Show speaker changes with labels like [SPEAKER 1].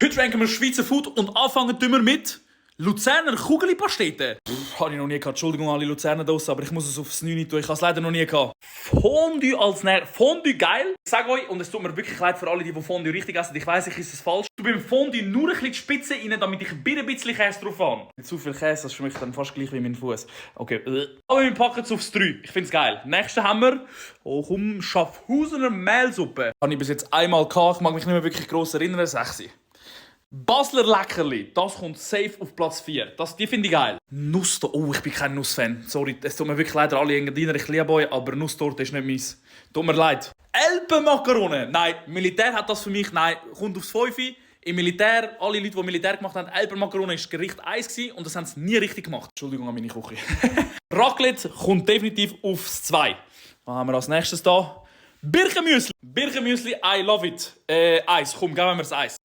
[SPEAKER 1] Heute ranken wir Schweizer Food und anfangen wir mit Luzerner Kugelipastete. Habe ich noch nie gehabt. Entschuldigung alle Luzerner draussen, aber ich muss es aufs 9 tun. Ich habe es leider noch nie gehabt. Fondue als Fondue geil. Ich sage euch, und es tut mir wirklich leid für alle, die Fondue richtig essen. Ich weiss, ich ist es falsch. Du beim Fondue nur ein bisschen die Spitze rein, damit ich ein bisschen Käse drauf habe. Zu viel Käse, das ist für mich dann fast gleich wie mein Fuß. Okay. Aber wir packen es aufs 3. Ich finde es geil. Nächsten haben wir Schaffhausener Mehlsuppe. Habe ich bis jetzt einmal gehabt. Ich mag mich nicht mehr wirklich gross erinnern. 6. Basler Leckerli, das kommt safe auf Platz 4. Die finde ich geil. Nusstorte, oh, ich bin kein Nussfan. Sorry, es tut mir wirklich leid, alle Engadiner, ich liebe euch, aber Nusstorte ist nicht meins. Tut mir leid. Elbenmakarone, nein, Militär hat das für mich, nein, kommt aufs 5. Im Militär, alle Leute, die Militär gemacht haben, Elbenmakarone war Gericht 1 und das haben sie nie richtig gemacht. Entschuldigung an meine Küche. Raclette kommt definitiv aufs 2. Was haben wir als nächstes da? Birchenmüsli. Birchenmüsli, I love it. Eis, komm, geben wir das Eis.